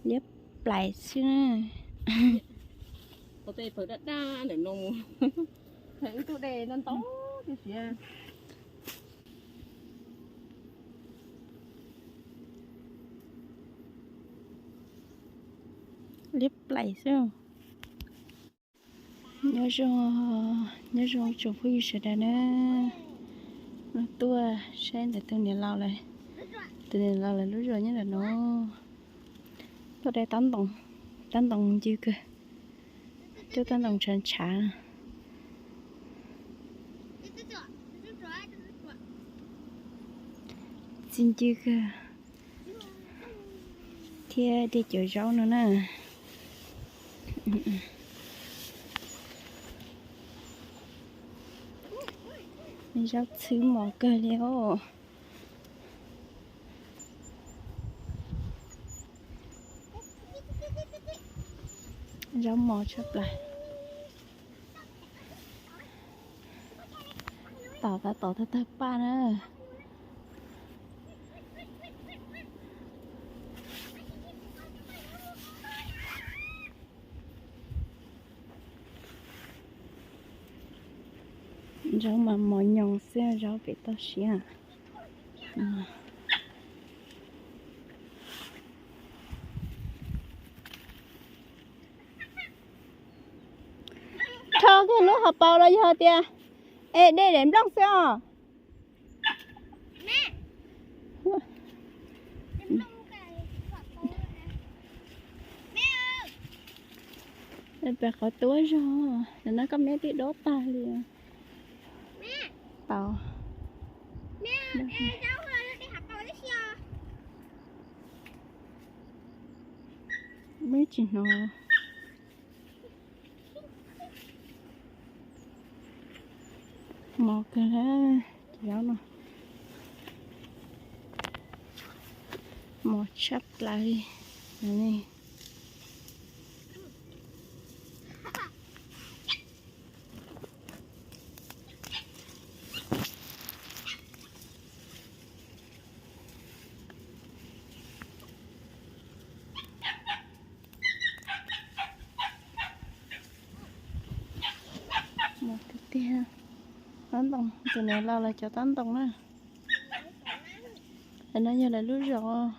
Liab plaim xwb. Ua tej pawg daj daj ntawm no mus, wb tug dej ntau ntau tiam sis liab plaim xwb. Nyob zoo, nyob zoo tsoom phooj ywg sawv daws na. Tuaj saib ntawm tus niam laus lawv, tus niam laus lawv lub zos nyob ntawm no. Tuaj de tab ntoos, tab ntoos ncw kawg, cuab tab ntoos ntshav ntshav, txi ncw kawg, thiab de cov zaub no na. Zaub txhwb mos kawg li os. Zaub mos tshaj plaws. Tom qab tom tawg tawg paj na. Zaub mas mos nyoos xwb, zaub pem toj siab. Rho kiag lub hauv paus los yog tias, es dej daim nplooj xwb os. Pem qhov tuab zog, no koj meb twb dob tag li. Tau. Muaj tsis hnov. Mos kawg, cov zaub no mos tshaj plaws li. Mos tiag tiag. Tab ntoos, tus niam laus lawv cov tab ntoos na. No yog lawv lub zos,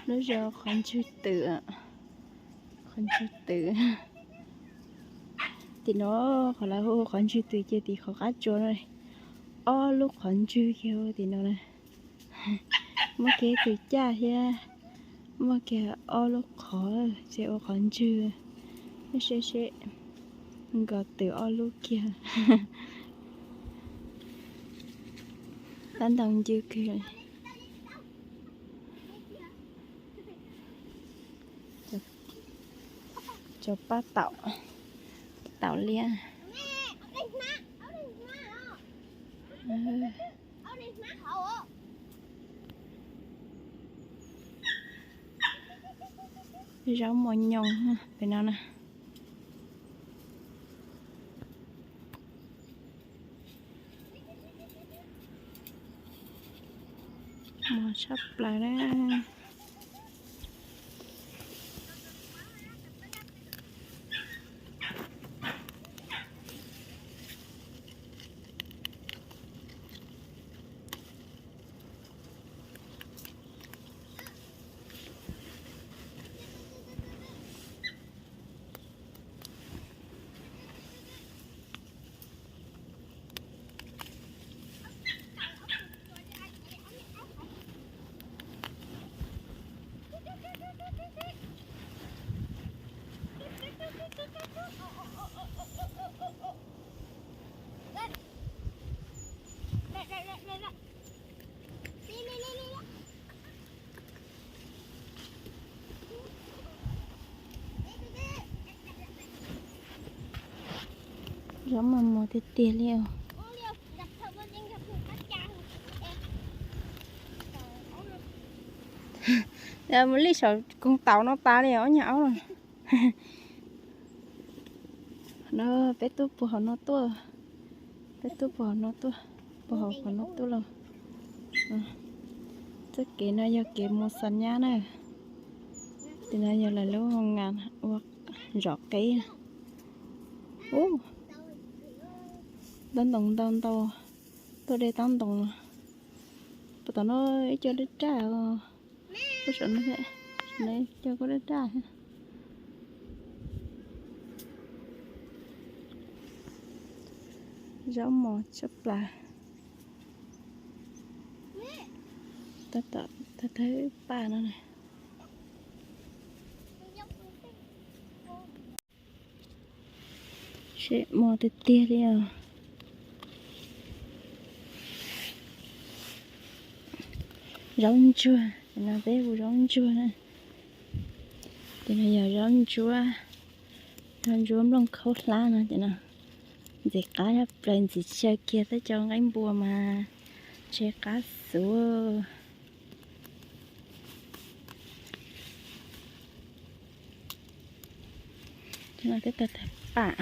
lub zos qhov ntswg twm, qhov ntswg twm. Tim no qhov lawv hu qhov ntswg twm ces tim qhov qab tsuas no, ob lub qhov ntswg kiag tim no na. Muaj kiag tus caj thiab, muaj kiag ob lub qhov, ces ua qhov ntswg. Seb seb, nkaus twm ob lub kiag. Tab ntoos ncw kawg. Cov paj taum, taum liab. Zaub mos nyoos pem no na. Mos tshaj plaws na. Zaub mas mos tiag tiag li os. Mus li saum koog taum no tas li ob nyuag aub no. No peb tuaj puag hauv no tuaj, peb tuaj puag hauv no tuaj, puag hauv qhov no tuaj los. Txoj kev no yog kev mus Xas Nyab na. Tes no yog lawv lub hoo nas ua zom qeb. Ub, taub ntoos ntau ntau, tuaj de taub ntoos. Puas tom no ib co daj daj os. Puag saum no thiab, saum no ib co kuj daj daj thiab. Zaub mos tshaj plaws. Tab tom thawb paj no na. Seb mos tiag tiag li os. Zaub ntsuag, no peb hu zaub ntsuag na. Ces no yog zaub ntsuab, zaub ntsuab nplooj khaub hlab no ces no. Ntxim qab tshaj plaws, ntxim tshaj kiag tab cov nqeeb npua mas ntshe qab xwb. Tej no twb tawg tawg pam.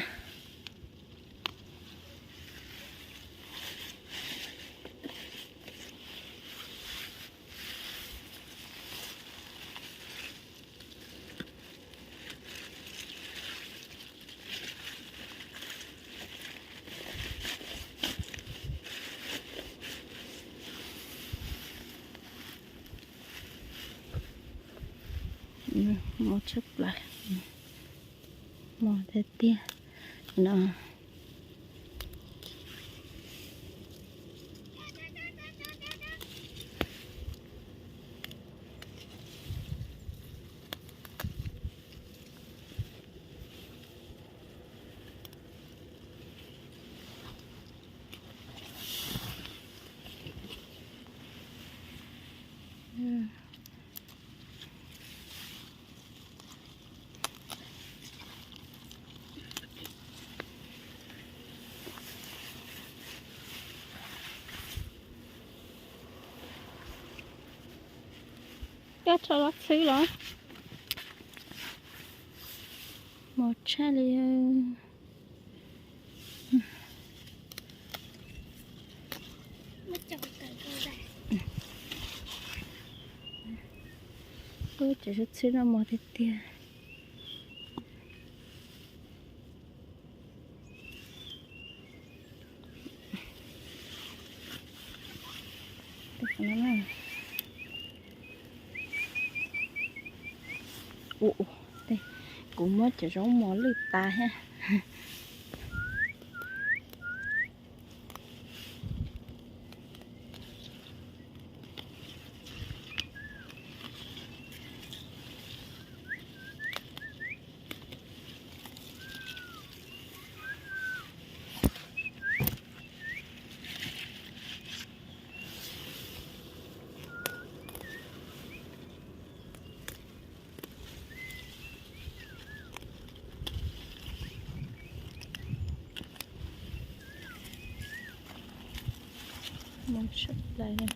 Mos tshaj plaws, mos tiag tiag no. Koj rho los txhwb los? Mos tshaj li. Ub, cov zaub txhwb no mos tiag tiag. Ua, kuv muab cov zaub mos lwj tas thiab. Mos tshaj plaws li.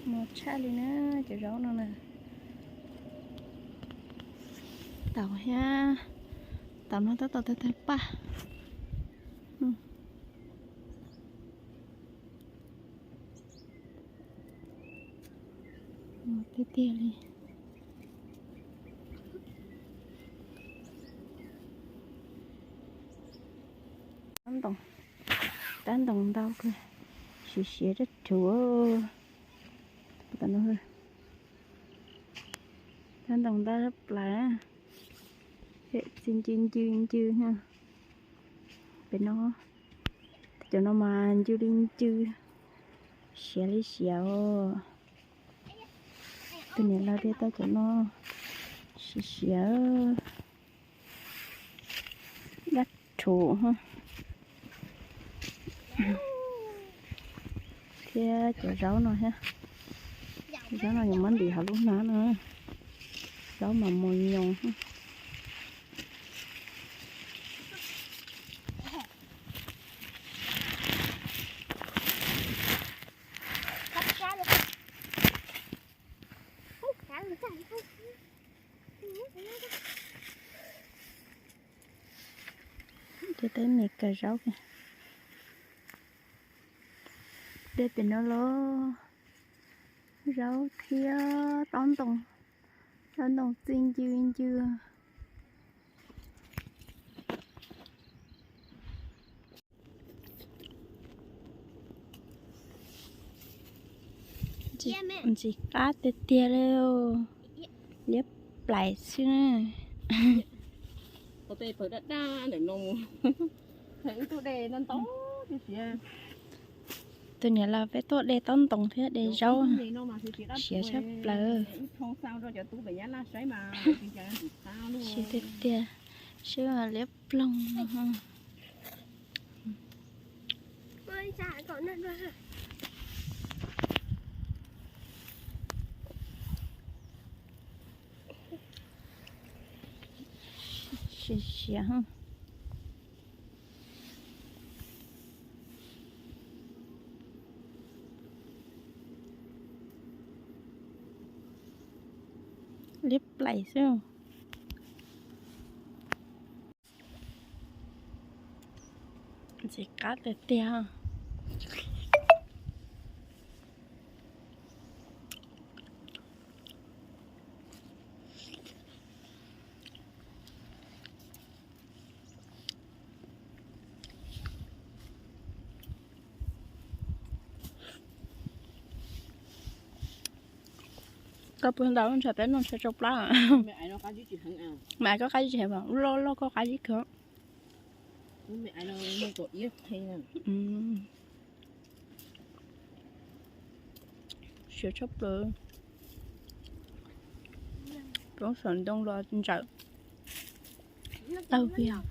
Mos tshaj li na, cov zaub no na. Taum thiab, taum no tab tom tawg tawg paj. Mos tiag tiag li. Tab ntoos ntau kawg, siav siav rab rhuv. Tab ntoos ntau tshaj plaws, txi ncw ncw ncw. Pem no, cov no mas ncw li ncw, siav li siav os. Tus niam laus tias tau cov no siav siav. Tus thiab cov zaub no thiab. Zaub no yuav muab ntim hauv lub hnab no. Zaub mas mos nyoos. Ces tej me kawm zaub, dej pem no los zaub thiab taub ntoo, taub ntoo txi ncw ncw. Ntxim qab tiag tiag li, liab plais xwb. Tus niam laus peb tuaj de taub ntoo thiab de zaub, siav tshaj plaws. Siav tiag tiag, siab liab ploog. Siav siav. Liab plais xwb. Ntxim qab tiag tiag. Koj pw ntau ntshe peb noj ntshe tsau plab. Mas koj qab zib tsis heev, loj loj koj qab zib kawg. Siav tshaj plaws. Roob saum ntoo los ntsawm tawg kiag.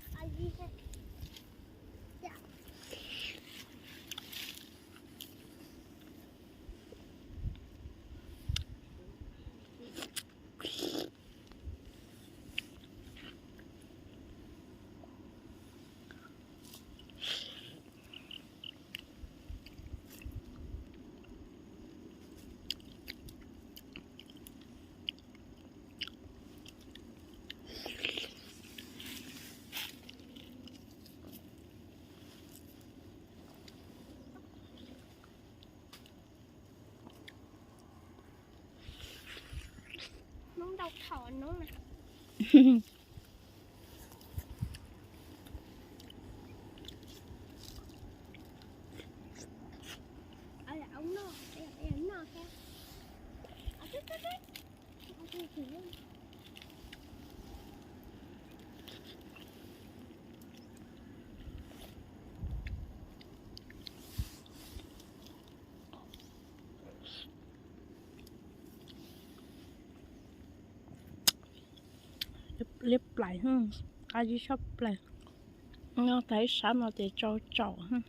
Liab plais, qab zib tshaj plaws. Nyob tau ib sab no ces tsau tsaum.